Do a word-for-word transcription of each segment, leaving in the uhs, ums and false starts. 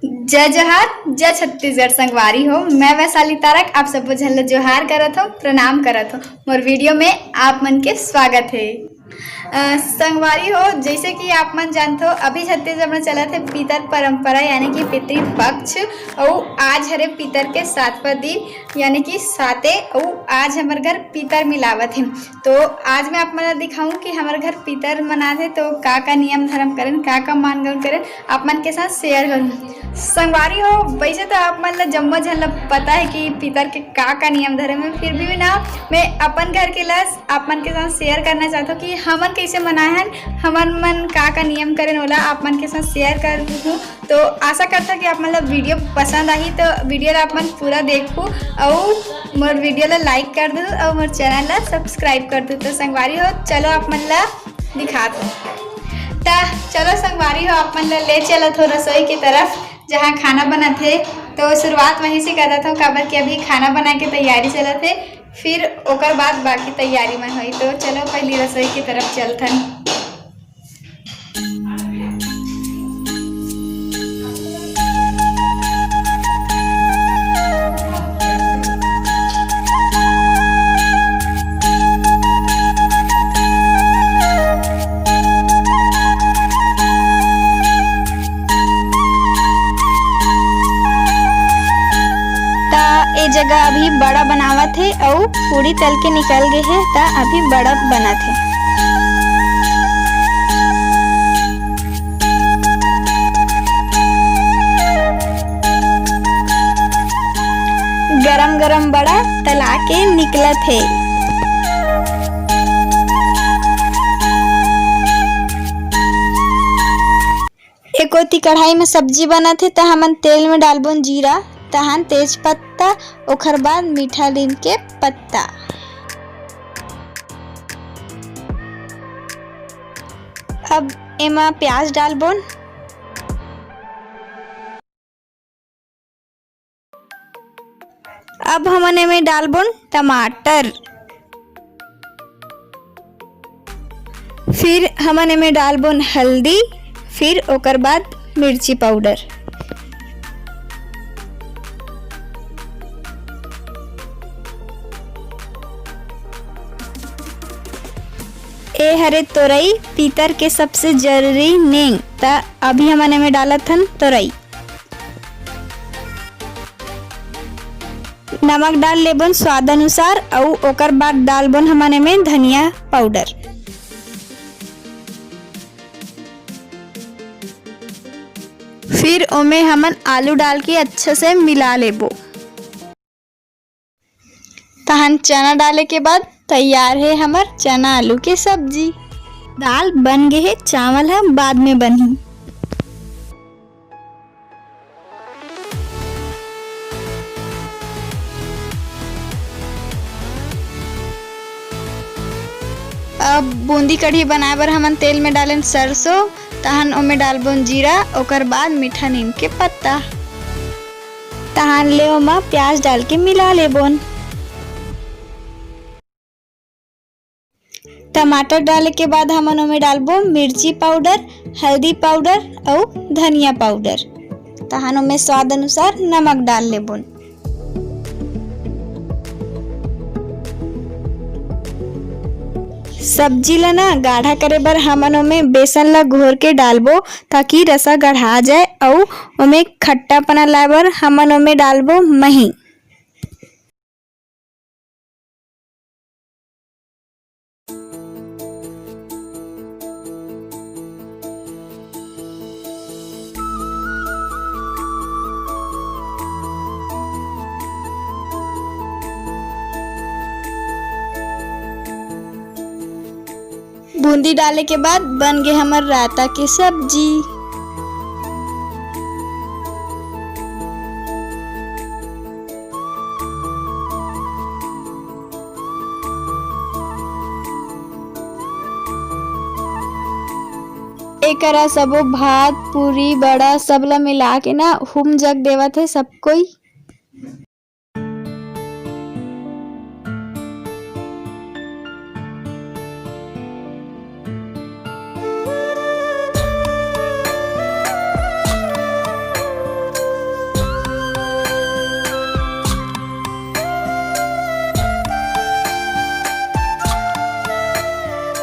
जय जोहार, जय छत्तीसगढ़ संगवारी हो। मैं वैशाली तारक आप सबो झन ल जोहार करत हूँ, प्रणाम करत हूँ। मोर वीडियो में आप मन के स्वागत है। अ, संगवारी हो, जैसे कि आप मन जानथो, अभी छत्तीसगढ़ में चलत है पितर परंपरा, यानी कि पितृपक्ष। अउ आज हरे पितर के सातवां दिन, यानी कि साते, अउ आज हमर घर पितर मिलावत है। तो आज मैं आप मन ला दिखाऊं कि हमर घर पितर मनात है, तो का का नियम धर्म करेन, का का मान गौन करेन, आप मन के साथ शेयर करूँ। संगवारी हो, वैसे तो आप मन ला जम्मो झन ला पता है कि पितर के का का नियम धर्म है, फिर भी ना मैं अपन घर के ला आप मन के साथ शेयर करना चाहत हूँ कि हमन कैसे मनाए हन, हमन मन का का नियम करेन, ओला आप मन के साथ शेयर कर दूँ। तो आशा करता कि आप मन ला वीडियो पसंद आही, तो वीडियो ला आप मन पूरा देखू अउ मोर वीडियो ला लाइक कर दू अउ मोर चैनल ला सब्सक्राइब कर दू। तो संगवारी हो, चलो आप मन ला दिखात हूँ। त चलो संगवारी हो, आप मन ला ले चलत हो रसोई की तरफ, जहाँ खाना बनत हे। तो शुरुआत वहीं से करत हूँ, काबर कि अभी खाना बना के तैयारी चलत हे, फिर ओकर बाद बाकी तैयारी मन होई। तो चलो पहली रसोई की तरफ चलथन। त ए जगह अभी बड़ा बनावत हे अउ पूरी तल के निकल गे हे, त अभी बड़ा बनत हे। गरम गरम बड़ा तला के निकलत हे। एकोती कढ़ाई में सब्जी बनत हे, त हमन तेल में डालबोन जीरा, तहन तेज पत्ता, ओखर बाद मीठा नीम के पत्ता। अब एमा प्याज डालबोन। अब हमन एमे डालबोन टमाटर, फिर हमन एमे डालबोन हल्दी, फिर ओकर बाद मिर्ची पाउडर। ए हरे तोरई, पीतर के सबसे जरूरी नेंग। त अभी हमन एमे डालत हन तोरई। नमक डाल लेबोन स्वाद अनुसार, अउ ओकर बाद डालबोन हमन एमे धनिया पाउडर। फिर ओमे हमन आलू डाल के अच्छा से मिला लेबो। तहन चना डाले के बाद तैयार हे हमर चना आलू के सब्जी। दाल बन गे हे, चावल ह बाद में बनही। अब बूंदी कढ़ी बनाए बर हमन तेल में डालेन सरसों, तहन ओमे डालबोन जीरा, ओकर बाद मीठा नीम के पत्ता। तहान ले ओमा प्याज डाल के मिला लेबोन। टमाटर डाले के बाद हमन ओमे डालबो मिर्ची पाउडर, हल्दी पाउडर अउ धनिया पाउडर। तहान ओमे स्वाद अनुसार नमक डाल लेबोन। सब्जी ला ना गाढ़ा करे बर हमन ओमे बेसन ला घोर के डालबो, ताकि रसा गढ़ा जाए अउ ओमे खट्टापना लाए बर हमन ओमे डालबो मही। बूंदी डाले के बाद बन गे हमर रायता के सब्जी। एकरा सबो भात, पूरी, बड़ा सब ला मिला के ना हुम जग देवत हे सब कोई।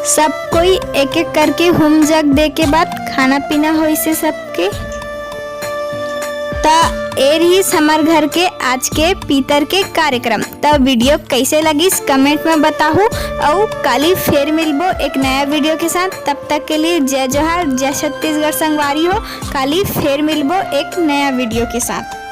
सब कोई एक एक करके हुम जग दे के बाद खाना पीना होइसे सबके। त ए रहिस हमर घर के आज के पीतर के कार्यक्रम। त वीडियो कैसे लगिस, कमेंट में बताहू। अउ काली फेर मिलबो एक नया वीडियो के साथ। तब तक के लिए जय जोहार, जय छत्तीसगढ़ संगवारी हो। काली फेर मिलबो एक नया वीडियो के साथ।